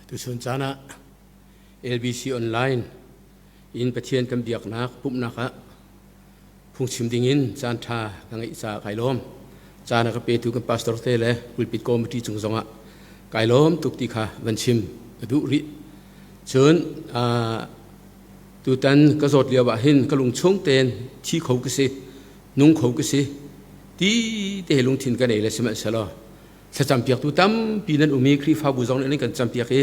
Tuchun caan ah LBC online in Pathian kan biaknak pumhnak ah phungchim dingin caan ṭha ka ngeih caah kai lawm. Caan a ka petu kan pastor te le pulpit committee cung zongah kai lawm tuk ti kha van chim ka duh rih. Cun tutan ka zawt lio ah hin ka lungchung tein thi kho ka si, nung kho ka si ti te lungthin ka nei le sihmanhsehlaw thlacampiaktu tampi nan um i Khrihfabu zong nih an kan campiak i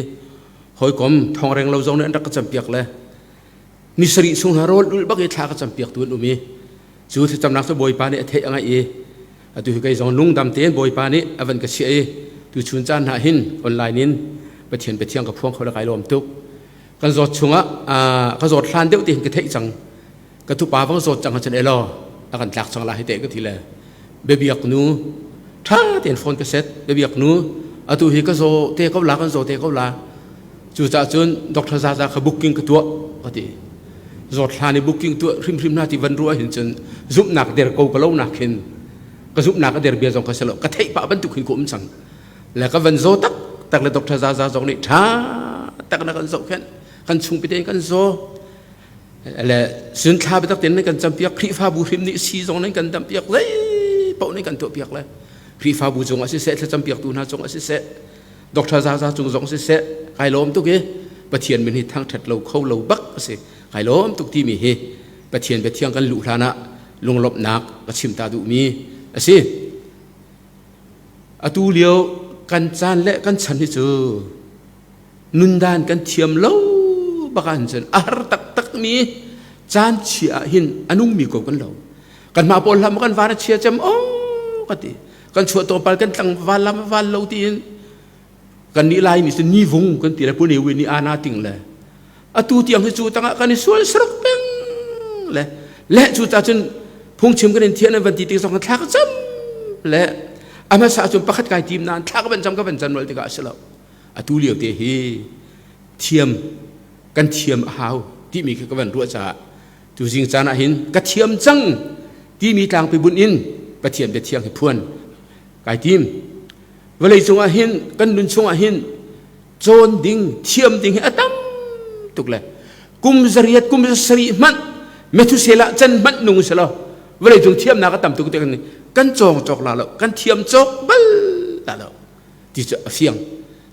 hawikom thongreng lo zong nih an rak ka campiak le ni sarih chung hna rawl ulh bak i thla ka campiaktu an um i cu thlacamnak cu Bawipa nih a theih a ngaih i atu hi kei zong lungdam tein Bawipa nih a van ka chiah i tuchun caan hna hin online in Pathian Pathian ka phuang kho le kai lawm tuk kan zawt chungah ka zawt hlan deuh te hin ka theih cang ka tupa vang zawt cang cun elaw a kan tlak cang la hi te ka ti le biabiak nu tha tein phone ka set biabiak nu atu hi ka zaw te ko la kan zaw te ko la cu caah cun doctor zaza kha booking ka tuah ka ti zawt hlan i booking tuah hrimhrim na ti van ruah hin cun zumhnak der ko ka lo nak hin ka zumhnak a der bia zong ka si lo ka theih pah bantuk hin ka um cang le ka van zaw tak tak le doctor zaza zong nih tha tak na kan zoh khen kan chung pite kan zaw le sun thla biatak tein nan kan campiak Khrihfabu hrim nih si zong nan kan dampiak zei paoh nan kan tuahpiak le Khrihfabu cungah siseh thlacampiaktu hna cungah siseh Dr. Zaza cung zong siseh kai lawm tuk i Pathian min hi thangṭhat lo kho lo bak a si kai lawm tuk timi hi Pathian biathiang kan luh hlan ah lunglawmhnak ka chim ta duhmi a si atu lio kan caan le kan chan hi cu nundan kan thiam lo bak ah cun a har taktak mi caan chia ah hin a nung mi ko kan lo kan mah pawl hlam kan van a chia cem o ka ti kan chuah tawpal kan tlang val lam val lo tiin kan nih lai mi cu ni vung kan ti le pune wi ni ana ting le atu tiang hi cu tangah kan i sual saruk peng le le cu ta cun phungchim kan in thian an van ti tik zong thla ka cam le a hmasa cun pakhat kai tim nain thla ka van cam ka van cam nol tikah a si lo atu lio te hi thiam kan thiam a hau timi khi ka van ruah caah tu zing caan ah hin ka thiam cang timi tlangpi bunh in Pathian bia thiang hi phuan kai tim vawlei cungah hin kan nun chungah hin cawn ding thiam ding hi a tam tuk le kum zariat kum sarih hmanh Methuselah chan hmanh nung selaw vawlei cung thiamnak a tam tuk te kan cawng cawk la lo kan thiam cawk bal la lo ti cu a fiang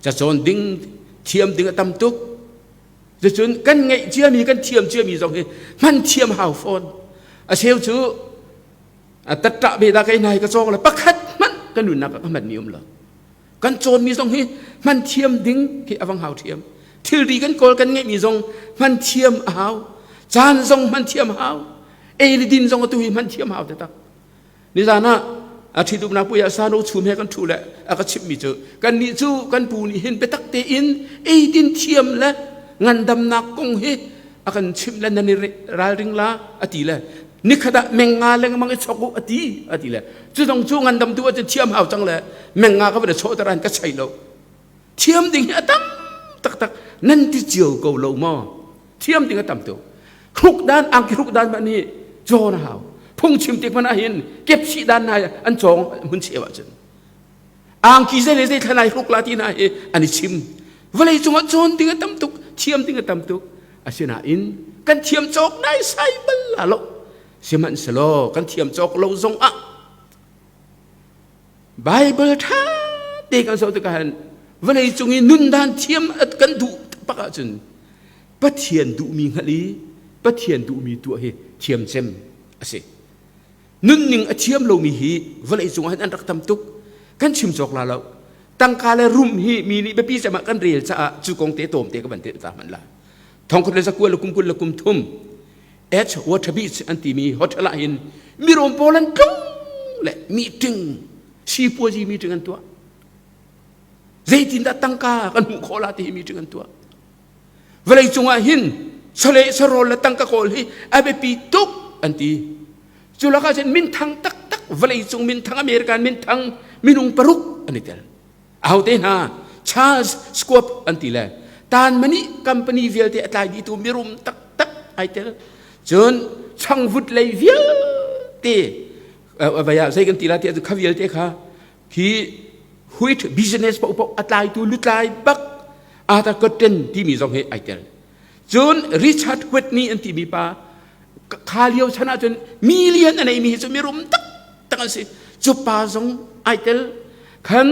cacawn ding thiam ding a tam tuk cucun kan ngeih ciami kan thiam ciami zong hi hman thiam hau fawn a cheu cu a tattah ve dah kei hna hi ka cawng le pakhat hmanh ka nunnak ah ka hman mi um lo kan cawnmi zong hi hman thiam ding khi a vang hau thiam thilri kan kawl kan ngeihmi zong hman thiam a hau caan zong hman thiam a hau ei le din zong atu hi hman thiam hau taktak Nizan ah a ṭhitumnak puai ah sano chum he kan ṭhu le a ka chimhmi cu kannih cu kan pu nih hin biatak tein eidin thiam le ngandamnak kong hi a kan chimh le nan i ralring la a ti le nikhat ah menga lengmang i chok u a ti a ti le cu zong cu ngandam tu ahcun thiam hau cang le menga ka van i chawh ter an ka chei lo thiam ding hi a tam taktak nan ti cio ko lo maw thiam ding a tam tuk hruk dan angki hruk dan mah nih cawn a hau phungchim tik hmanh ah hin kepsih dan hna an cawng hmun cheu ahcun angki zei le zei thlanai hruk la ti hna hi an i chim vawlei cungah cawn ding a tam tuk thiam ding a tam tuk asinain kan thiam cawk nai sai bal la lo sihmanhsehlaw kan thiam cawk lo zong ah Bible ṭha te kan zoh tikah hin vawlei cung i nundan thiam kan duh pak ahcun Pathian duhmi hngalh i Pathian duhmi tuah hi thiam cem a si. Nunning a thiam lomi hi vawlei cungah hin an rak tam tuk. Kan chim cawk la lo. Tangka le rum hi mi nih biapi cem ah kan rel caah cu kong te tawm te ka van telh ta hmanh la. Thongkhat le zakua le kum 20 le kum thum Edge Water Beach an timi hotel ah hin mirum pawl an tlung le meeting sipuazi meeting an tuah. Zeitindah tangka kan hmuh khawh la ti hi meeting an tuah. Vawlei cungah hin chawleh sarawl le tangka kawl hi a biapi tuk an ti. Cu lakah cun minthang taktak vawlei cung minthang American minthang minung paruk an i tel. Ahote hna Charles Schwab an ti le Tanmani company vialte a tlai dihtu mirum taktak ai tel. Cun changvut lei vialte vaya zei kan ti la ti kha vialte kha khi wheat business paohpaoh a tlaitu lutlai bak. Arthur Cotton timi zong hi ai tel. Cun Richard Whitney an timi pa kha lio chan ahcun million a neimi hi cu mirum taktak an si. Cu pa zong ai tel. Khan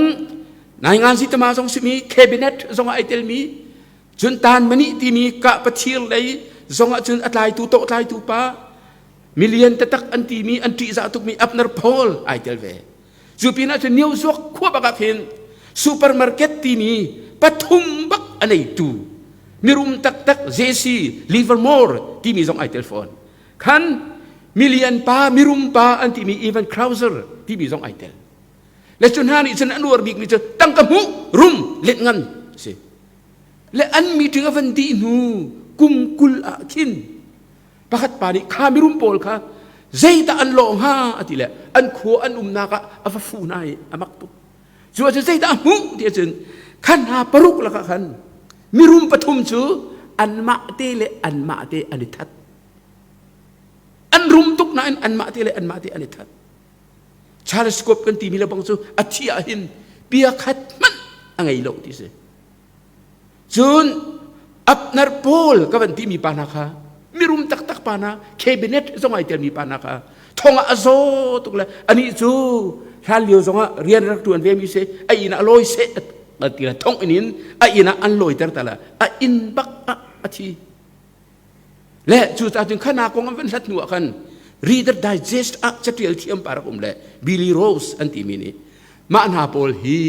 naingan si tama zong simi cabinet zong ai telmi cun tan mani timi kah pathir lei zong ahcun a tlaitu tawh tlaitu pa million tatak an timi an ṭihzah tukmi Abner Paul ai tel ve. Cu pinah cun Niozuak khua bak ah khin supermarket timi pathum bak a neitu mirum taktak JC Livermore timi zong ai tel fawn. Khan milian pa mirum pa an timi Evan Krauser timi zong ai tel. Le cu hna nih cun an uar bikmi cu tangka hmuh rum let ngan si. Le an meeting a van dih hnu kum 20 ah khin Pakhat pa nih kha mirum pawl kha zeidah an lawh hnga a ti le an khua an umnak ah a va fuh hna i a mak tuk. Cu ahcun zeidah a hmuh ti ahcun khan hna paruk lakah khan mirum pathum cu anmah te le anmah te an i that. An rum tuk nain anmah te le anmah te an i that. Charles Schwab kan timi le bang cu a thi ah hin pia khat hmanh a ngei lo ti si. Cun Abner Paul ka van timi pa hna kha mirum taktak pa hna cabinet zong ai telmi pa hna kha thong ah a zaw tuk le anih cu hlan lio zong ah rian rak ṭuan ve mi si a inn ah lawi seh a ti le thong in in a inn ah an lawiter ta le a inn bak ah a thi le cu ca cun khana kong an van hlat hnu ah khan Reader Digest ah catial thiam pa rak um le Billy Rose an timi nih mah hna pawl hi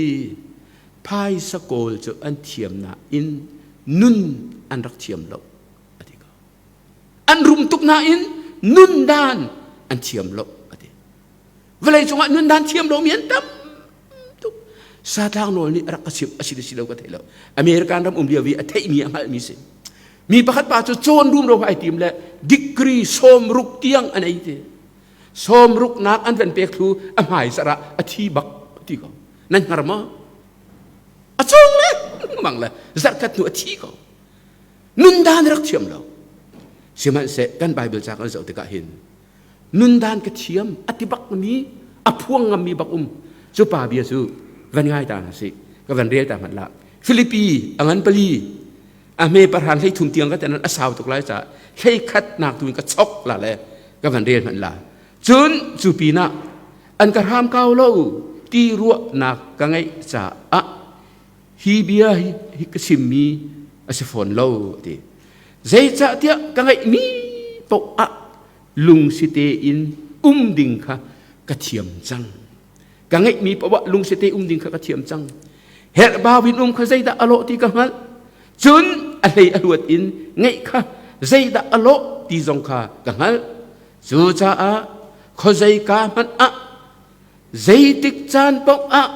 phaisa kawl cu an thiam nain nun an rak thiam lo a ti ko. An rum tuk nain nun dan an thiam lo a ti. Vawlei cungah nun dan thiam lomi an tam tuk. Satlang nawl nih a rak ka chimh a si le si lo ka thei lo. American ram um lio i a theihmi a hngalhmi si. Mi pakhat pa cu cawn rum ro ai tim le degree 60 tiang an ei ti. 60 nak an van pek thlu a hmai zarh ah a thi bak ti ko. Nan hngar maw? A cawng le mang le zarhkhat hnu a thi ko. Nundan rak thiam lo. Sihmanhseh kan Bible ca kan zoh tikah hin nundan ka thiam a ti bak mi a phuang ngam mi bak um cu pa bia cu van ngai ta hna si ka van rel ta hmanh la Filipi a ngan pali a hme parhan hlei thum tiang ka tenan a sau tuk lai ca hlei khat nak tu in ka chok la le ka van rel hmanh la Cun cu pinah an ka hram kau lo ti ruahnak ka ngeih caah hi bia hi, hi ka chimmi a si fawn lo a ti. Zeicahtiah ka ngeihmi paoh ah lungsi tein um ding kha ka thiam cang. Ka ngeihmi paoh ah lungsi te um ding kha ka thiam cang. Herhbau in um kha zeidah a lawh ti ka hngalh. Cun a hlei a luat in ngeih kha zeidah a lawh ti zong kha ka hngalh. Cucaah khuazeika hmanh ah zeitik caan paoh ah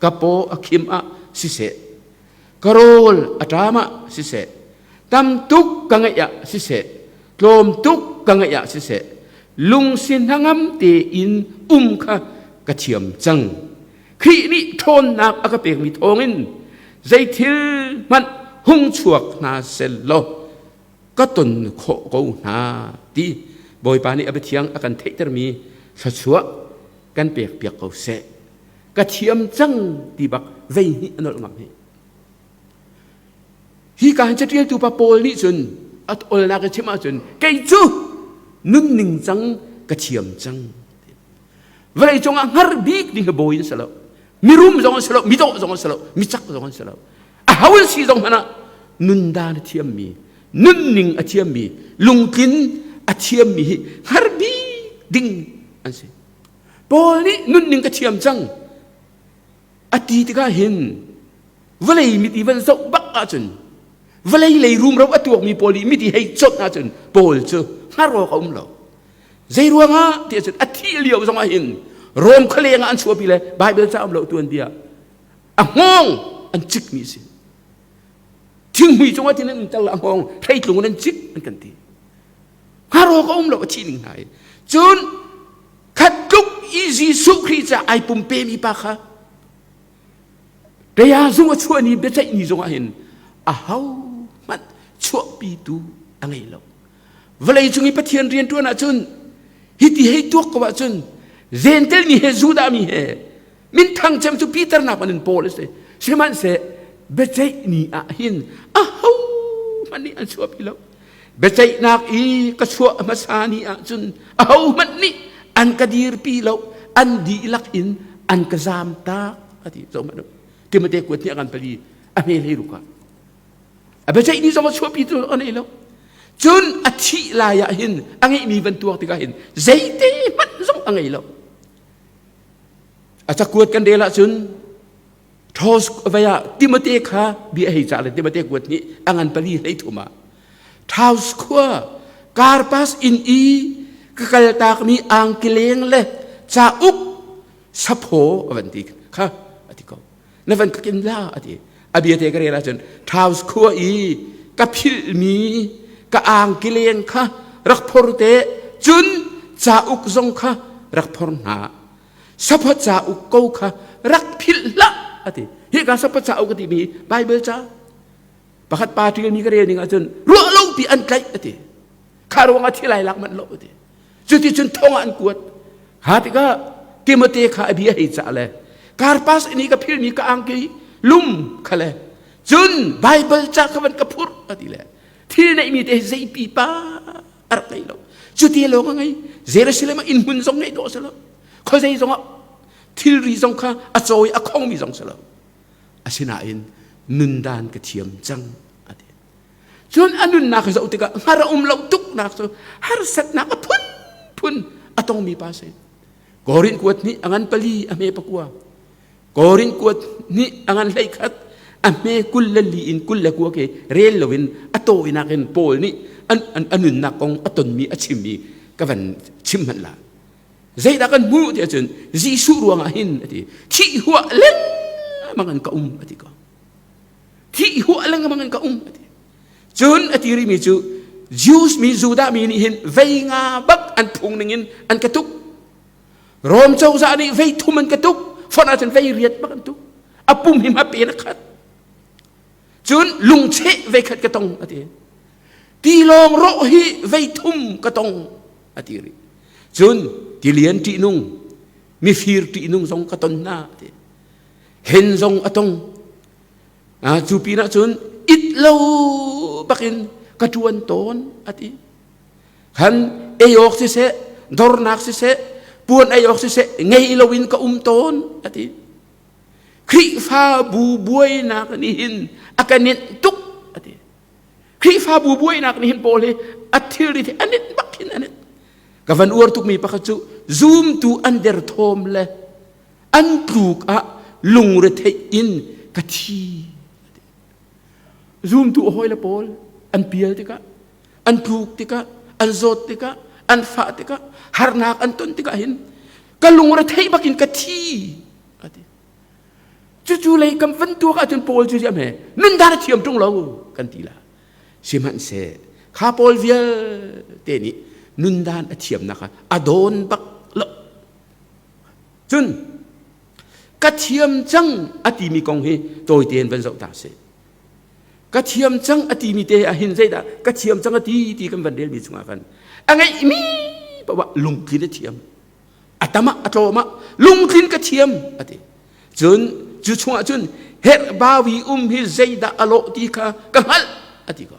ka paw a khim ah siseh, ka rawl a ṭam ah siseh, tam tuk ka ngeih ah siseh, tlawm tuk ka ngeih ah siseh, lungsi hnangam tein um kha ka thiam cang. Khrih nih ṭhawnnak a ka pekmi thawngin zeithil hmanh hung chuak hna seh law ka ton khawh ko hna ti Bawipa nih a biathiang a kan theihtermi thluachuah kan pekpiak ko seh. Ka thiam cang ti bak vei hnih a nolh ngam hi. Hi ka hin catialtu pa Paul nih cun a olnak i chim ahcun kei cu nunning cang ka thiam cang. Vawlei cungah hngar bik ding hi bawi an si lo. Mirum zong an si lo, midawh zong an si lo, micak zong an si lo. A ho an si zong hmanh ah nundan a thiammi, nunning a thiammi, lungtlin a thiammi hi hngar bik ding an si. Paul nih nunning ka thiam cang a ti tikah hin vawlei mit i van zoh bak ahcun vawlei lei rumro a tuakmi pawl nih mit i hei conh ahcun Paul cu hngar awk a um lo. Zei ruangah ti ahcun a thih lio zong ah hin Rom khualeng ah an chuahpi le Bible ca um lo tuan bia a hngawng an cikmi a si. Thinghmui cungah tin an um a hngawng hreitlung in an cik an kan ti. Hngar awk a um lo a thih ning hna i. Cun khat tluk i Jesuh Khrih ca ai pumpemi pa kha Kaya zung a chuah ni biaceih ni zongah hin a ho hmanh chuahpitu a ngei lo. Vawlei cung i Pathian rian ṭuan ahcun hiti hei tuak ko ahcun Gentel mi he Judah mi he minthang cem cu Peter nak in Paul a si. Sihmanhseh. Biaceih ni ah hin ahohmanh nih an chuahpi lo. Biaceihnak i ka chuah hmasa ni ah cun ahohmanh nih an ka dirpi lo, an dihlak in an ka zamtak a ti. Zoh hmanh u. Timote kuat nih a kan pali a hme hlei ruk ah. A biaceih ni zong a chuahpi tu a nei lo. Cun a thih lai ah hin a ngeihmi van tuak tikah hin zeite hmanh zong a ngei lo. A cakuat kan rel ahcun Ṭhos vei ah Timote kha bia hei cah le Timote kuat nih a ngan pali hlei thum ah Ṭhaus khua Karpas inn i ka kaltakmi angkileng le cauk saphaw a van ti kha a ti ko. Na van ka kin la a ti. A bia te ka rel ahcun Ṭhaus khua i ka philhmi ka angkileng kha rak phor te cun cauk zong kha rak phor hna. Saphaw cauk ko kha rak philh hlah a ti. Hika saphaw cauk a timi Bible ca pakhat pa ṭialmi ka rel ning ahcun ruah lo pi an tlaih a ti. Kha ruang ah thil ai lak manh lo a ti. Cuti cun thong ah an kuat. Ha tikah Timote kha a bia hei cah le Karpas ini ka philmi ka angki lum kha le cun Bible ca kha van ka phurh a ti le thil neihmi te zei pipa a rak ngei lo. Cuti lawng a ngei. Jerusalem ah inn hmun zong ngeih dawh a si lo. Khuazei zong ah thilri zong kha a cawi a khongmi zong si lo. Asinain nundan ka thiam cang a ti. Cun a nunnak zoh tikah hngar a um lo tuknak cu harsatnak a phunphun a tongmi pa si. Korin kuat nih a ngan pali a hme pakua. Korin kuat nih a ngan 11 a hme 24 in 29 ke rel loin a tawinak in Paul nih an, an, a nunnak kong a tonmi a chimmi ka van chim hmanh la. Zeidah kan hmuh ti ahcun Jesuh ruangah hin a ti thih huah lengmang in ka um a ti ko. Thih huah lengmang in ka um a ti. Cun a ti rihmi cu Jews mi Judah mi nih hin vei nga bak an phung ning in an ka tuk. Rom cozah nih vei thum an ka tuk. Fonh ahcun vei riat bak an tuk. A pum hi hmape in a khat. Cun lungcheh vei khat ka tong a ti. Tilawng rawh hi vei thum ka tong a ti rih. Cun tilian ṭihnung, mifir ṭihnung zong ka ton hna a ti. Hen zong a tong. Cu pinah cun it lo bakin ka ṭuan tawn a ti. Khan ei awk siseh, dornak siseh, puan ei awk siseh, ngei loin ka um tawn a ti. Khrihfabu buainak nih hin a ka nenh tuk a ti. Khrihfabu buainak nih hin Paul hi a thilri hi a nenh bak hin a nenh. Ka van uar tukmi pakhat cu zumtu an derthawm le an tluk ah lungretheih in ka thi. Zumtu a hawile pawl an pial tikah, an tluk tikah, an zawt tikah, an fah tikah, harnak an ton tikah hin ka lungretheih bakin ka thi a ti. Cucu lei kan van tuak ahcun Paul cu ziam he nundan a thiam ṭung lo kan ti la. Sihmanhseh kha Paul vialte nih nundan a thiamnak kha a dawn bak lo. Cun ka thiam cang a timi kong hi tawi tein van zoh ta sih. Ka thiam cang a timi te ah hin zeidah ka thiam cang a ti ti kan van relmi chungah khan a ngeihmi paoh lungtlin a thiam. A tam ah a tlawm ah lungtlin ka thiam a ti. Cun cu chungah cun herhbawi um hi zeidah a lawh ti kha ka hngalh a ti ko.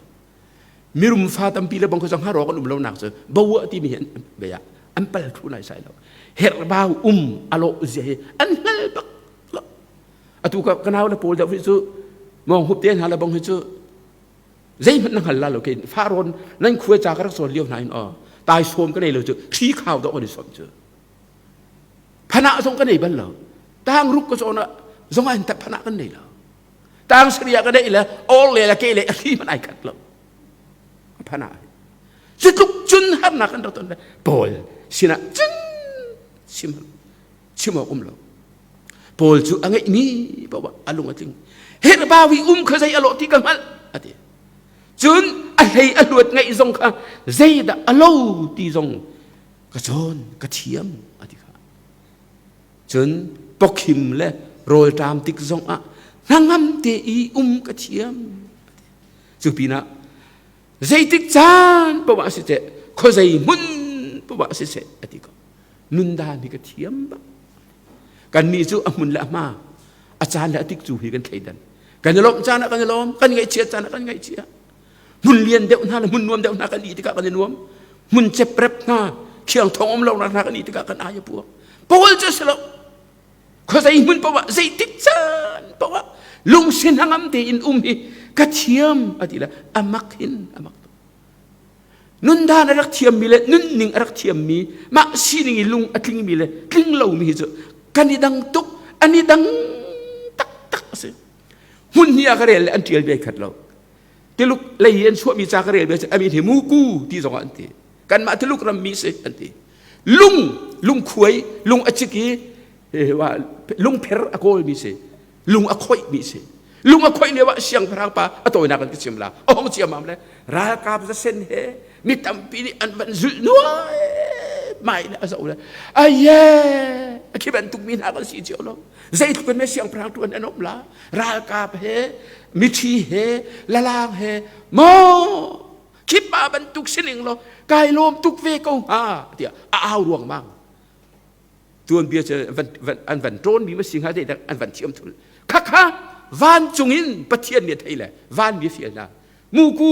Mirum fa tampi le bang kha hngar awk an um lonak cu bo timi hi an bia an pal thlu nai sai lo. Herhbau um a lawh zia hi an hngal bak lo. Atu ka kanau le pawl deuh hi cu mong hup te hna le bang hi cu zeihmanh na hngal la lo ke farawn nan khua ca ka rak cawn lio hna in aw tai sawm ka nei lo cu thri khau dawh kan i sawm cu phana zong ka nei bal lo tang ruk ka cawn ah zong ah hin phana kan nei lo tang saria ka nei le or le le ke le a thri man ai khat lo phana cu tluk cun harnak kan rak ton paul sinah cun chim chim awk um lo Paul cu a ngeihmi paoh a lung a tling. Herhbawi um kha zei a lawh ti ka hngalh a ti. Cun a hlei a hluat ngeih zong kha zeidah a lo ti zong ka cawn ka thiam a ti kha. Cun pawkhim le rawlṭam tik zong ah hnangam te i um ka thiam a ti. Cu pinah zeitik caan paoh ah siseh khuazei hmun paoh ah siseh a ti ko. Nundan hi ka thiam bak. Kannih cu a hmun le a hma, a caan le a tik cu hi kan thleidan. Kan i lawmh caan ah kan i lawm, kan ngaihchiat caan ah kan ngaihchia. Hmun lian deuh hna le hmun nuam deuh hna kan ih tikah kan i nuam. Hmun ceprep hna, khiang thong um lo hna kan ih tikah kan ai a puak. Paul cu si lo. Khuazei hmun paoh ah zeitik caan paoh ah lungsi hnangam tein um hi ka thiam a ti le amak hin amak tuk. Nundan a rak thiammi le nunning a rak thiammi mah sining i lung a tlingmi le tling lomi hi cu kan i dang tuk an i dang taktak a si. Hmun hnih ah ka rel le an ṭial bia khat lo. Tiluk lei i an chuahmi ca ka rel bia cu amin hi muku ti zong ah an ti. Kanmah Tuluk rammi si an ti. Lung lungkhuai lung a cik i lungpher a kawlmi si. Lung a khoihmi si. Lung a khoih lio ah siangpahrang pa a tawinak an ka chim la. A hong ciammam le ralkap zasen he mi tampi nih an van zulh nuai mai le a zoh le aye a khi bantuk mi hna kan si cio lo zeitluk in siangpahrang tuan an um la ralkap he mithi he lalang he maw khipa bantuk sining law kai lawm tuk ve ko hnga tiah a au ruangmang tuanbia cu an van ṭawnmi ma si hnga zeidah an van thiam thul khakha vancung in pathian nih a thei le van mi a fial hna muku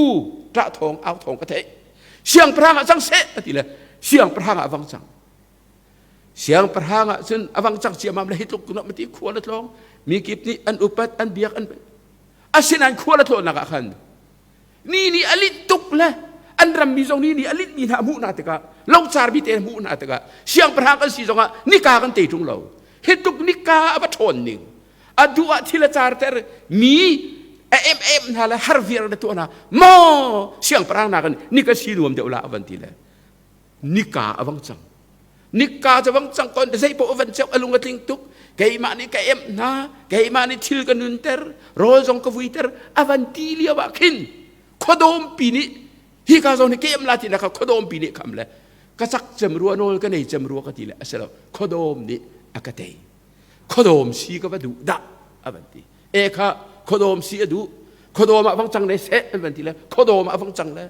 ṭah thawng au thawng ka theih siangpahrang ah cang seh a ti le siangpahrang ah vang cang siangpahrang ah cun a vang cang ciamam le hi tluk kunah mati khua le tlawng mi kip nih an upat an biak an asinain khua le tlawnnak ah khan Ni nih a linh tuk le an rammi zong ni nih a linh mi hna hmuh hna tikah locar mi te hmuh hna tikah siangpahrang kan si zongah nika kan te ṭung lo. Hi tuk nika a va ṭhawn ning. A duh ah thil a carter mi a em em hna le har viar na tuah hna maw siangpahrang nakin nika si nuam deuh la a van ti le nika a vang cang nika cu vang cang kon zei paoh van ceu a lung a tling tuk keimah nih ka emh hna keimah nih thil ka nunter rawl zong ka vuiter a van ti lio ah khin khuadawmpi nih hi ka zong nih ka em la ti na kha khuadawmpi nih kham le ka cak cem rua nawl ka nei cem rua ka ti le a si lo khuadawm nih a ka tei khuadawm si ka va duh dah a van ti e kha khuadawm si a duh khuadawm ah vang cang ne seh an van ti le khuadawm ah vang cang le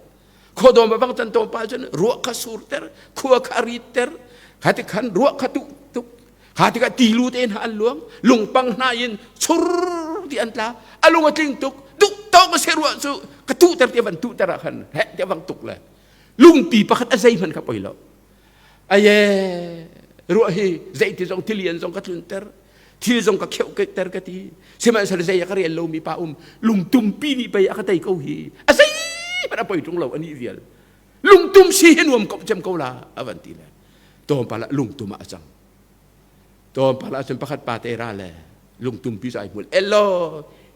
Khuadawm a vang can tawn pa cun ruah kha surter, khua kha ritter, kha ti khan ruah kha tuk tuk, kha tikah tilu te hna an luang, lungpang hna in chur ti an tla, a lung a tling tuk, duh tawk a se ruah cu ka tuhter ti van tuhter ah khan heh ti vang tuk le lungpi pakhat a zei hmanh kha poi lo. Aye ruah hi zeiti zong tilian zong ka tlunter, thil zong ka kheuh ter ka ti sihmanhsehlaw zei a ka rel lomi pa um lungtumpi nih pei a ka tei ko hi a zei hmanh a poi ṭung lo ani vial lungtum si hi nuam ko cem ko la a van ti le tlawmpal ah lungtum ah a cang tlawmpal ah cun pakhat pa te ra le lungtumpi cu ai hmul elo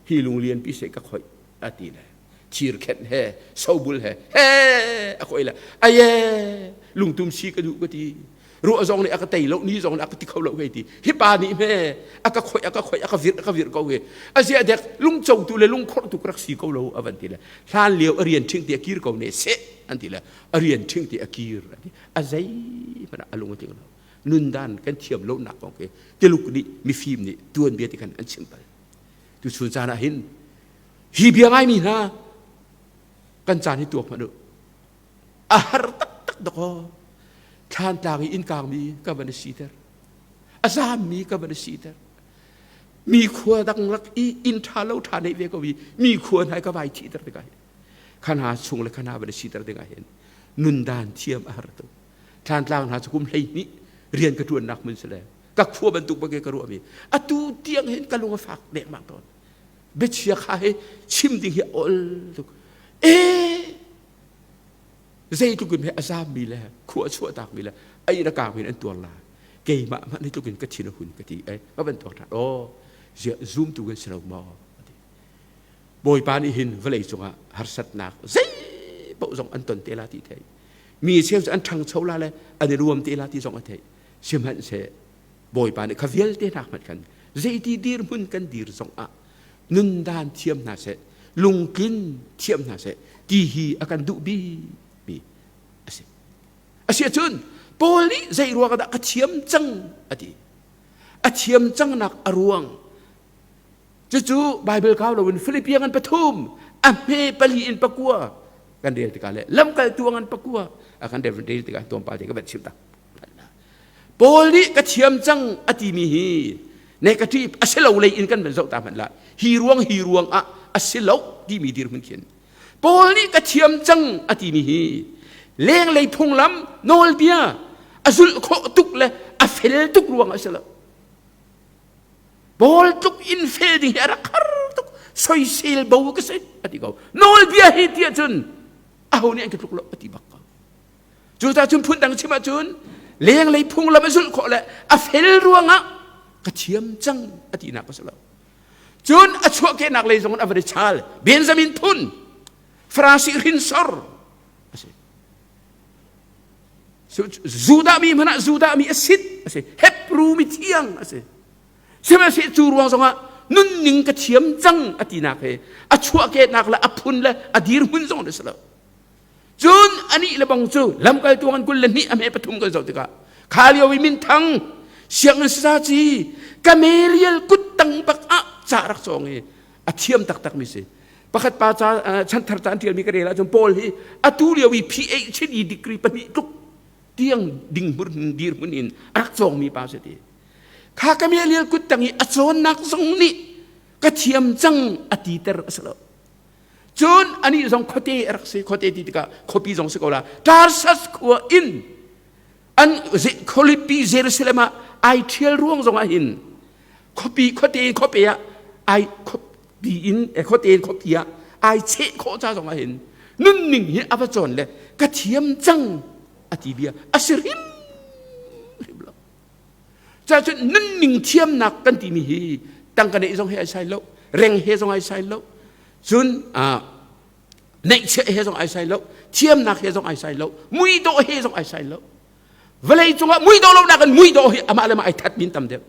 hi lung lianpi se ka khoih a ti le thir khenh he sobul he he a khoi le aye lungtum si ka duh ka ti ruah zong nih a ka tei lo ni zong nih a ka ti kho lo hei ti hi pa nih hme a ka khoi a ka khoi a ka virh a ka virh ko hi a zia dek lungco tu le lungkhorh tu ka rak si ko lo a van ti le hlan lio a rian ṭhing ti a kir ko ne seh an ti le a rian ṭhing ti a kir an ti a zei hmanh ah a lung a tling lo nundan kan thiam lo nak kong khi Tuluk nih mifim nih tuanbia ti khan an chim bal tu chun caan ah hin hi bia ngaimi hna kan caan hi tuak hmanh u a har taktak dakaw thlantlang i innkangmi ka van siter a zammi ka van siter mi khua dang lak i inn ṭha lo ṭha neih ve ko i mi khua hna ka vai thihter tikah hin khana chung le khana van siter dingah hin nundan thiam a har tuk thlantlang hna cu kum 12 rian ka ṭuannak hmun si le ka khua bantuk bak ka ruahmi atu tiang hin ka lung a fak dengmang tawn biachia kha hi chim ding hi a ol tuk e zeitluk in he a zammi le khua a chuahtakmi le a inn a kaangmi in an tuar la keimah hmanh hi tluk in ka thin a hun ka ti ai ka van tuak ṭhan aw ziah zumtu kan si lo maw Bawipa nih hin vawlei cungah harsatnak zei paoh zong an ton te la ti thei mi cheu cu an ṭhangcho la le an i ruam te la ti zong a theih sihmanhseh Bawipa nih kha vialte hna hmanh khan zeiti dirhmun kan dir zong ah nundan thiam hna seh lungtlin thiam hna seh ti hi a kan duh bikmi a si a si ahcun Paul nih zei ruang dah ka thiam cang a ti a thiam cangnak a ruang cucu Bible kau loin Philippian ngan pathum a hme pali in pakua kan rel tikah le lamkaltu ngan pakua a kan rel tikah tlawmpal te ka van chim tak Paul nih ka thiam cang a timi hi. Negative a si lo lei in kan van zoh ta hmanh la. Hi ruang hi ruang ah a si lo timi dirhmun khin. Paul nih ka thiam cang a timi hi lenglei phunglam nawlbia a zulh khawh tuk le a fel tuk ruang a si lo. Paul tluk in fel ding hi a rak har tuk soisel bo ka si a ti ko. Nawlbia hi tiah cun aho nih an ka tluk lo a ti bak ko. Cucaah cun phundang chim ahcun lenglei phunglam a zulh khawh le a fel ruangah ka thiam cang a tinak a si lo. Cun a chuahkehnak lei zong in a van i chaal. Benjamin phun, Farasi hrinsor a si. Judah mi hmanh ah Judah mi a sit a si. Hebrew mi thiang a si. Sihmanhsehlaw cu ruang zongah nunning ka thiam cang a tinak he a chuahkehnak le a phun le a dirhmun zong a si lo. Cun anih le bang cu lamkaltu an 22 a hme pathum kan zoh tikah kha lio i minthang sianginn sazaci Gamaliel kuttang bak ah ca rak cawng i a thiam taktak mi si. Pakhat pa ca chanthar ca an ṭialmi ka rel ahcun Paul hi atu lio i PhD degree pahnih tluk tiang ding dirhmun in a rak cawngmi pa si ti. Kha Gamaliel kuttang i a cawnnak zong nih ka thiam cang a titer a si lo. Cun anih zong khuate a rak si, khuate ti tikah khuapi zong si ko la. Tarsas khua in an khualipi Jerusalem ah ai ṭhial ruang zong ah hin khuapi khuate in khuape ah ai khuapi in khuate in khuapi ah ai cheh khawh ca zong ah hin nunning hi a va cawn le ka thiam cang a ti bia a si hrim hrim lo. Cacun nunning thiamnak kan timi hi tangka neih zong he ai sai lo, reng he zong ai sai lo, cun neihchiah he zong ai sai lo, thiamnak he zong ai sai lo, muidawh he zong ai sai lo. Vawlei cungah muidawh lo nakin muidawh hi amah le mah ai that min tam deuh.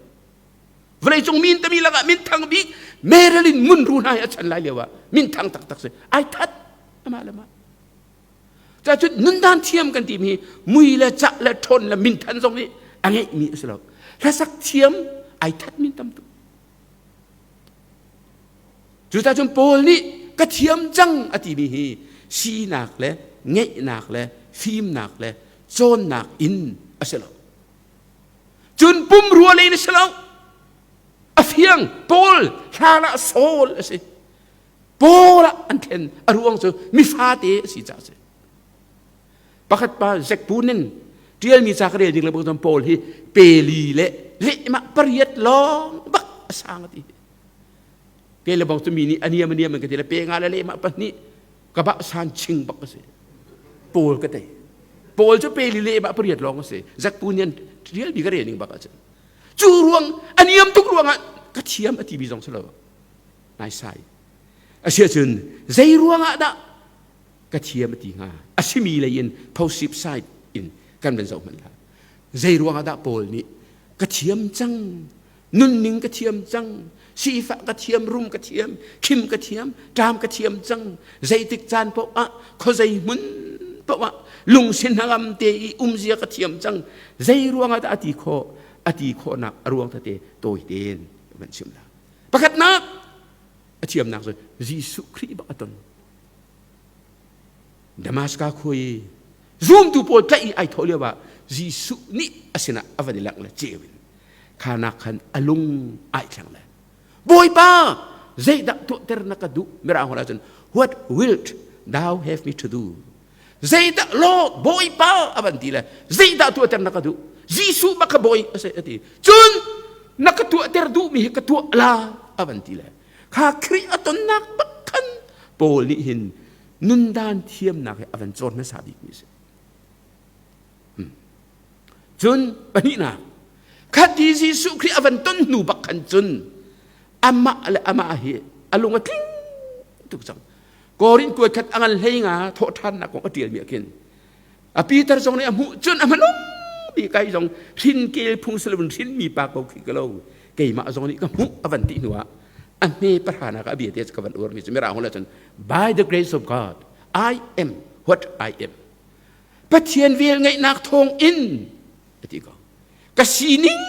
Vawlei cung min tami lakah min thang bik Marilyn Monroe hna hi a chan lai lio ah min thang taktak si. Ai that amah le mah. Cacun nundan thiam kan timi hi mui le cah le ṭhawn le minthan zong nih a ngeihmi a si lo. Hlasak thiam ai that min tam tuk. Cucacun Paul nih ka thiam cang a timi hi sinak le ngeihnak le fimnak le cawnnak in a si lo. Cun pumrua lei in a si lo. A fiang Paul hlan ah Saul a si. Paul ah an thlen a ruang cu mifate a si caah a si. Pakhat pa Zack Punin ṭialmi ca ka rel ding le bang Paul hi peli le lehmah pariat lawng bak a sang a ti. Ke le bang cu mi nih a niam a niam an ka ti le pe nga le lehmah pahnih ka bah san ching bak a si. Paul ka tei. Paul cu peli lehmah pariat lawng a si. Zack Punin ṭialmi ka rel ning bak ah cun. Cu ruang a niam tuk ruangah ka thiam a timi zong si lo. Naisai. Asiahcun zei ruangah dah ka thiam a ti hnga? A simi lei in positive side in kan van zoh hmanh hlah. Zei ruangah dah Paul nih ka thiam cang, nunning ka thiam cang, sifah ka thiam, rum ka thiam, khim ka thiam, ṭam ka thiam cang, zeitik caan paoh ah, khuazei hmun paoh ah lungsi hnangam te i umzia ka thiam cang, zei ruangah dah a ti khawh? A ti khawhnak a ruang tete tawi tein van chim la. Pakhatnak a thiamnak cu Jesuh Khrih bak a ton. Damaskas khua i zumtu pawl tlaih i ai thawh lio ah Jesuh nih a sinah a van i langh le ceu in khanak khan a lung ai thleng le Bawipa zeidah tuahter na ka duh mirang holh ahcun what wilt thou have me to do Zeidah Lord Bawipa a van ti le zeidah tuahter na ka duh? Jesuh bak kha bawi a si a ti. Cun na ka tuahter duhmi hi ka tuah la a van ti le kha Khrih a tonnak bak khan Paul nih hin nundan thiamnak hi a van cawn hmasa bikmi a si. Hmm. Cun pahnihnak khati Jesuh Khrih a van ton hnu bak khan cun amah le amah hi a lung a tling tuk cang. Korin kuai khat a ngan hlei nga thawhṭhannak kong a ṭialmi ah khin a Peter zong nih a hmuh cun a hmanung bik kai zong hrinkel phung siloin hrinmi pa ko khi ka lo keimah zong nih ka hmuh a van ti hnu ah a hme pahranak a bia te ka van uarmi cu mirang holh cun by the grace of God I am what I am Pathian vel ngeihnak thawng in a ti ko ka sining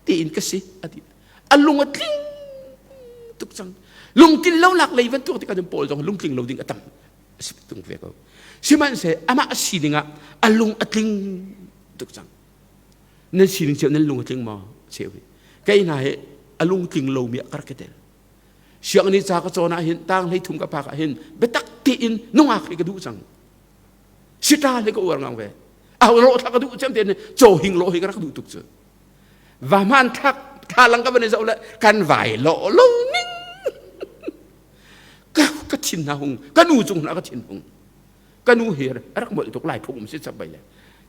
tein ka si a ti a lung a tling tuk cang lungtlin lo nak lei van tuak tikah cun Paul zong lungtling lo ding a tam a si tung ve ko sihmanhseh amah a sining ah a lung a tling tuk cang nan sining cio nan lung a tling maw cheu hi. Kei hna hi a lungtling lomi ah ka rak i tel. Sianginn i ca ka cawn ah hin tang hlei thum ka phak ah hin biatak tein nungak hi ka duh cang. Sita hi ka uar ngang ve. A rawh thla ka duh cem tein caw hing lawh hi ka rak duh tuk cu. Va hman thlak thalang ka van i zoh le kan vai lawh lo ning. Ka ka thin na hung ka nu cung na ka thin hung. Ka nu hi rak molh tuk lai phung um si chap bai le.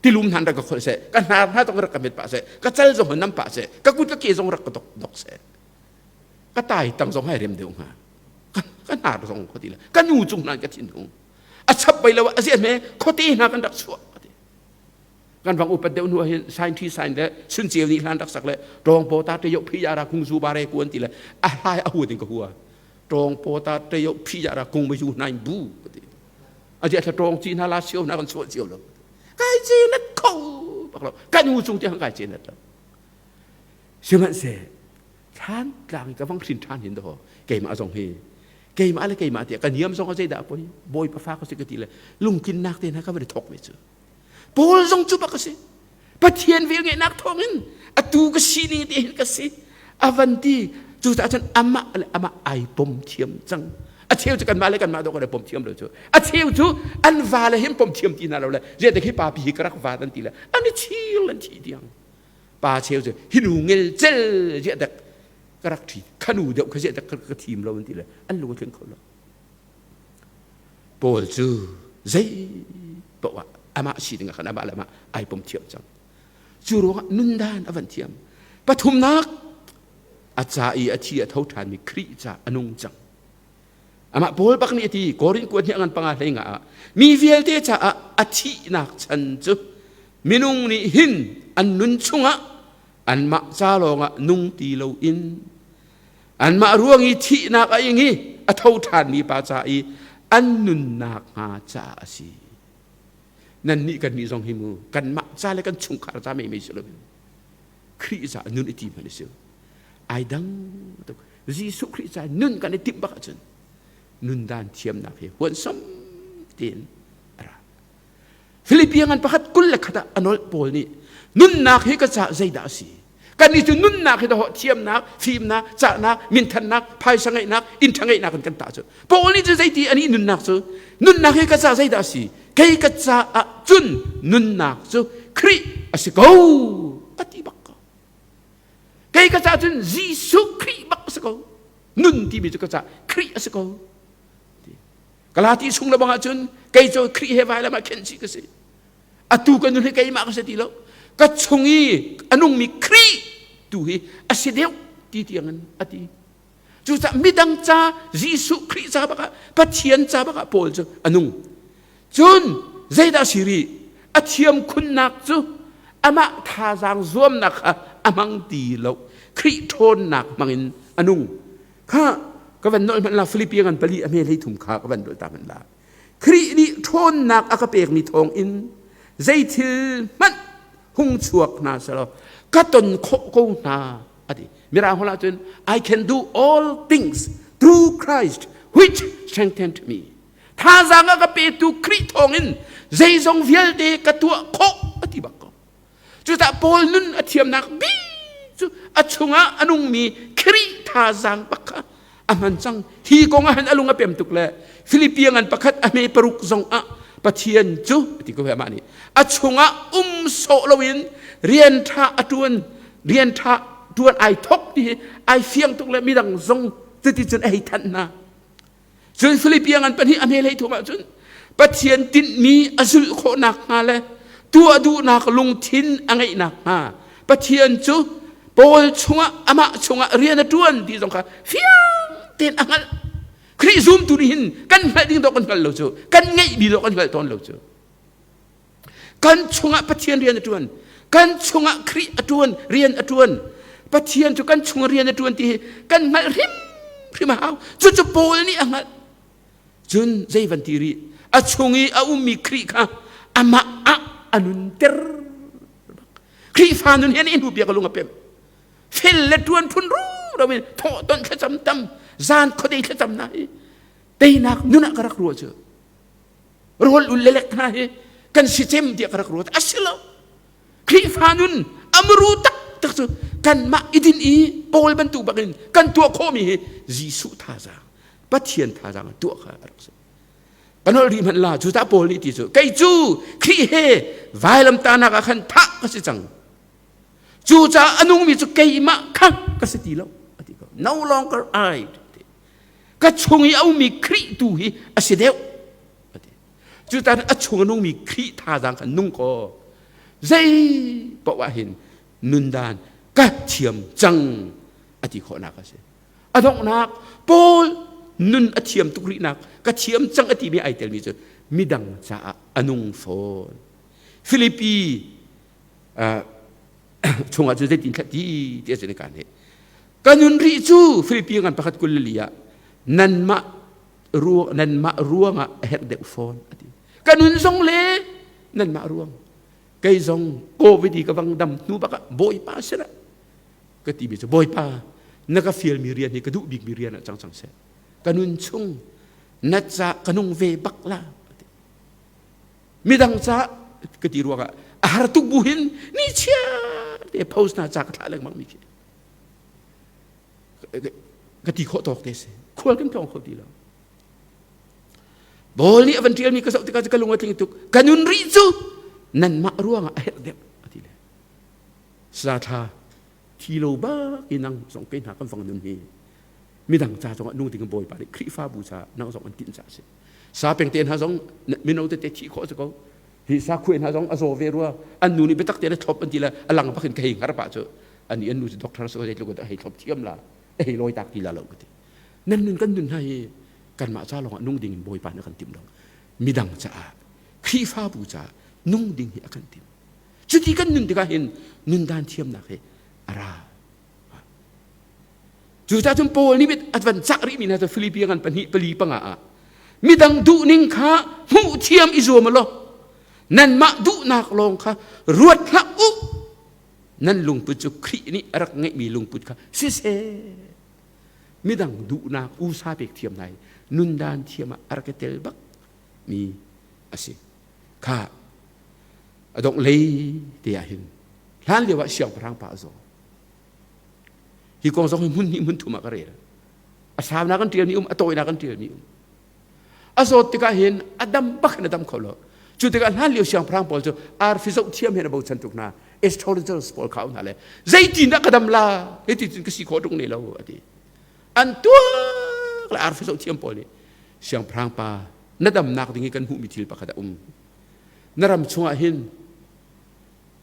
Tilum hnan rak ka kholh seh, ka hnar hna zong rak ka met pah seh, ka cal zong nam pah seh, ka kut ka ke zong rak ka dok dok seh. Ka tai tang zong hai rem deuh hnga. Ka hnar zong ka ti le ka nu cung hnan ka thin hung. A chap bai lo a ziah me khuate hna kan rak chuah kan vang upat deuh hnu hin sain thi sain le sun ceu nih hlan rak sak le tawng po ta te yo phi ya ra kung zu ba re kuan ti le a hlai a hu ding ka hua tawng po ta te yo phi ya ra kung ma yu nain bu ti a ziah thla tawng chi hna la sio hna kan chuah cio lo kai chi nat kho bak lo kan u chung te hang kai chi nat lo sihmanhseh thlan tlang ka vang hrin than hin do keimah zong hi keimah le keimah tiah ka niam zong a zeidah poi bawipa fa ka si ka ti le lungtlinnak te hna ka van i thok ve cu Paul zong cu bak a si Pathian velngeihnak thawngin atu ka sining te hin ka si a van ti cucaah cun amah le amah ai pom thiam cang a cheu cu kanmah le kanmah dawh kan i pom thiam lo cu a cheu cu an va le hin pom thiam ti hna lo le ziah hi pa pi hi ka rak va an ti le an i chil an thi tiang pa cheu cu hi nu ngel cel ziah dek ka rak ṭhi khanu deuh kha ziah dek ka thim lo an ti le an lung a tling kho lo Paul cu zei poah amah sining ah khan amah le amah ai pom thiam cang cu ruangah nundan a van thiam pathumnak a ca i a thi a tho ṭhanmi Khrih ca a nung cang amah Paul bak nih a ti Korin kuat hnih ngan panga hlei nga ah mi vialte caah a thihnak chan cu minung nih hin an nun chungah anmah ca lawngah nung ti loin anmah ruang i thihnak a ing i a tho ṭhanmi pa ca i an nunnak hnga caah a si nannih kannih zong hi mu kanmah ca le kan chungkhar ca mei mei si loin Khrih ca nun i tim hmanh a si ai dang tuk Jesuh Khrih ca nun kan i timh bak ahcun nundan thiamnak hi huansam tein a ra Philippi ngan pakhat 21 ah a nolh Paul nih nunnak hi ka caah zeidah a si kannih cu nunnak hi dawh thiamnak fimnak cahnak minthannak phaisa ngeihnak inn ṭha ngeihnak in kan tah cu Paul nih cu zeiti anih nunnak cu nunnak hi ka caah zeidah a si kei ka caah cun nunnak cu Khrih a si ko a ti bak ko kei ka caah cun Jesuh Khrih bak a si ko nun timi cu ka caah Khrih a si ko Galati chung le bang ahcun kei cu Khrih he vailam ah khenh chih ka si. Atu ka nun hi keimah ka si ti lo. Ka chung i a nungmi Khrih tu hi a si deuh ti tiangin a ti. Cucaah midang ca Jesuh Khrih ca bakah Pathian ca bakah Paul cu a nung. Cun zeidah si rih? A thiam khunnak cu amah thazaang zuamnak kha a hmang ti lo. Khrih ṭhawnnak hmangin a nung. Kha ka van nolh hmanh la Filipi ngan pali a hme hlei thum kha ka van nolh ta hmanh la. Khrih nih ṭhawnnak a ka pekmi thawng in zei thil hmanh hung chuak hna selaw ka ton khawh ko hna a ti. Mirang holh ahcun I can do all things through Christ which strengthened me. Thazaang a ka petu Khrih thawng in zeizong vialte ka tuah khawh a ti bak ko. Cucaah Paul nun a thiamnak bik cu a chungah a nungmi Khrih thazaang bak kha a hman cang. Hi kong ah hin a lung a pem tuk le Philippi ngan pakhat a hme paruk zong ah Pathian cu a ti ko amah nih a chungah um sawh loin rian ṭha a ṭuan rian ṭha ṭuan ai thok ti hi ai fiang tuk le midang zong cuticun a hei thanh hna. Cun Philippi ngan pahnih a hme hlei thum ahcun Pathian tinhmi a zulh khawh nakhnga le tuah duhnak lungthin a ngeih nakhnga Pathian cu Paul chungah amah chungah rian a ṭuan ti zong kha fiang tein a hngalh. Khrih zumtu nih hin kan hngalh ding dawh kan hngal lo cu kan ngeihmi dawh kan hngal tawn lo cu. Kan chungah Pathian rian a ṭuan. Kan chungah Khrih a ṭuan, rian a ṭuan. Pathian cu kan chung rian a ṭuan ti hi kan hngalh hrimhrim a hau. Cucu Paul nih a hngalh. Cun zei van ti rih? A chung i a ummi Khrih kha amah ah a nunter. Khrihfa nun hi an i hnu piak a lung a pem. Fel le ṭuan phun ru in thawh ton thlacam tam, zan khuadei thlacam na hi teinak nun ah ka rak ruah cu. Rawl ul lelek hna hi kan si cem tiah ka rak ruat. A si lo. Khrihfa nun amru taktak cu kanmah i din i Paul bantuk bakin kan tuah khawhmi hi Jesuh thazaang, Pathian thazaang tuah kha a rak si. Kan holh rih hmanh la, cu tah Paul nih ti cu, kei cu Khrih he vailamtahnak ah khan thah ka si cang. Cucaah a nungmi cu keimah kha ka si ti lo, a ti ko. No longer I. Ka chung i a ummi Khrih tu hi a si deuh. A ti. Cucaah a chung a nungmi Khrih thazaang kha nung kaw zei paoh ah hin nundan ka thiam cang a ti khawhnak a si. A donghnak Paul nun a thiam tuk rihnak ka thiam cang a timi ai telmi cu midang caah a nung fawn. Filipi chungah cu zeitin thla ti ti a si kan he ka nun rih cu Filipi ngan pakhat 22 ah nanmah ruang nanmah ruangah a herh deuh fawn a ti. Ka nun zong le nanmah ruang kei zong covid i ka vang dam hnu bak ah Bawipa sinah ka timi cu Bawipa na ka fialmi rian hi ka duh bikmi rian ah cang cang seh ka nun chung na ca ka nung ve bak la midang ca ka ti ruangah a har tuk bu hin ni chia te post na ca ka thlah lengmang mi khi ka ti khawh tawk te si khual kan tlawng kho ti lo Bawl nih a van ṭialmi ka zoh tikah ka lung a tling tuk ka nun rih cu nanmah ruangah a herh deuh a ti le Sa thla thi lo bak i nang zong kei hna kan fang nun hi midang ca zongah nung ding Bawipa nih Khrihfabu ca nang zong an tinh ca a si. Sa peng te hna zong mino tete thi khawh si ko. Hi sa khuai hna zong a zaw ve rua. An nu nih biatak tein a thlop an ti le a lang bak in ka hei hngar pah cu ani an nu cu doctor si ko zeitluk in a hei thlop thiam la a hei lawi tak ti la lo ka ti. Nan nun kan nun hna hi kanmah ca lawngah nung ding in Bawipa nih a kan timh lo. Midang caah Khrihfabu caah nung ding hi a kan timh. Cuti kan nun tikah hin nundan thiamnak hi a ra. Cucaah cun Paul nih a van cah rihmi hna cu Filipi ngan pahnih pali panga ah midang duhning kha hmuh thiam i zuam law nanmah duhnak lawng kha ruat hlah u nan lungput cu Khrih nih a rak ngeihmi lungput kha siseh midang duhnak usa pek thiam lai nundan thiam ah a rak i tel bak mi a si kha a dongh lei te ah hin hlan lio ah siangpahrang pa a zaw hi kong zong hi hmun hnih hmun thum ah ka rel a saunak kan ṭialmi um a tawinak kan ṭialmi um a zawt tikah hin a dam bak in a dam kho lo cu tikah hlan lio siangpahrang pawl cu arfi zoh thiam hin a bochan tuk hna astrologers pawl kha hna le zeitin dah ka dam la hiti cun ka si khawh tuk ne lo a ti an tuak le arfi zoh thiam pawl nih siangpahrang pa na damnak ding i kan hmuhmi thil pakhat a um na ram chungah hin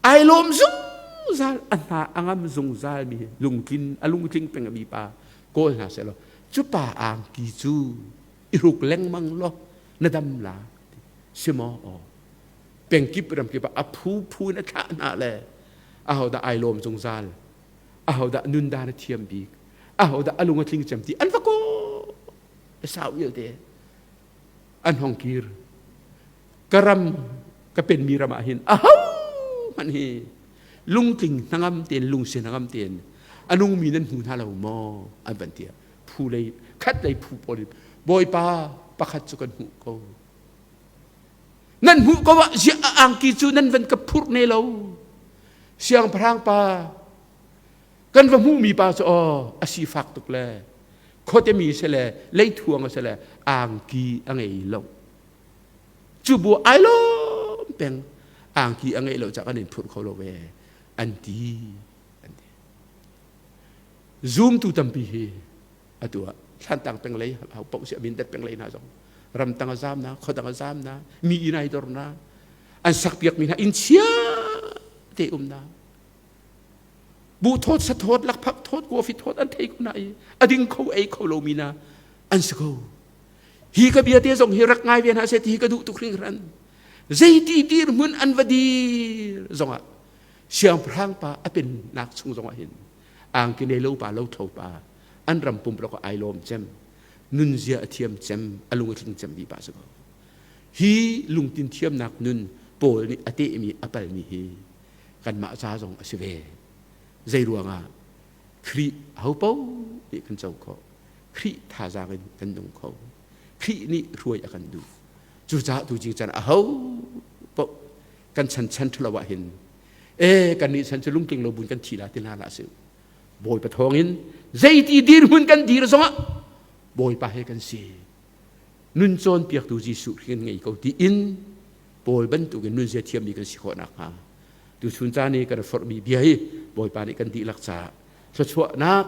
ai lawm zungzal a hna a ngam zungzal mi lungtlin a lungtling peng mi pa kawl hna seh law cu pa angki cu i hruk lengmang law na dam la si maw aw pengkip ramkip ah a phu phu in a thlah hna le ahodah ai lawm zungzal ahodah nundan a thiam bik ahodah a lung a tling cem ti an va kawl sau ialte an hong kir ka ram ka penmi ram ah hin aho hmanh hi lungtling hnangam tein lungsi hnangam tein a nungmi nan hmu hna lo maw an van ti phu lei khat lei phu pawl in bawipa pakhat cu kan hmuh ko nan hmuh ko ah ziah a angki cu nan van ka phurh ne lo siangpahrang pa kan va hmuhmi pa cu aw a sifak tuk le khuate mi si le leithuang a si le angki a ngei lo cu bu ai lawm peng angki a ngeih lo cah kan in phurh kho lo ve an ti an ti zumtu tampi hi atu ah thlantang peng lei hau poh si mindat peng lei hna zong ramtang a zam na khuadang a zam na mi inn ai dor na an sak piak mi hna inn chia te um na bu thawt sa thawt lakphak thawt coffee thawt an thei ko na i a ding kho ei kho lo mi na an si ko hi ka bia te zong hi rak ngai ve hna seh ti hi ka duh tuk hringhran zeiti dirhmun an va dir zongah siangpahrang pa a pennak chung zongah hin angki nei lo pa lo tho pa an ram pumplok ai lawm cem nunzia a thiam cem a lung a tling cem bi pa si ko hi lungtin thiamnak nun Paul nih a tehmi a palmi hi kanmah ca zong a si ve zei ruangah Khrih ho paoh nih kan co khawh Khrih thazaang in kan nung kho Khrih nih hruai a kan duh cucaah tu jing chan aho paoh kan chan chan ṭhalo ah hin e kan nih chan cu lungtling lo bun kan thi la ti hna hlah sih. Bawipa thawngin zeiti dirhmun kan dir zongah Bawipa he kan si. Nun cawnpiaktu Jesuh Khrih kan ngei ko tiin Paul bantukin nunzia thiammi kan si khawh nakhnga tuchun caan i kan forhmi bia hi Bawipa nih kan dihlak caah thluachuahnak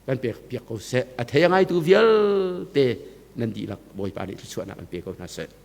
kan pek piak ko seh. A thei a ngaitu vialte nan dihlak Bawipa nih thluachuahnak an pe ko hna seh.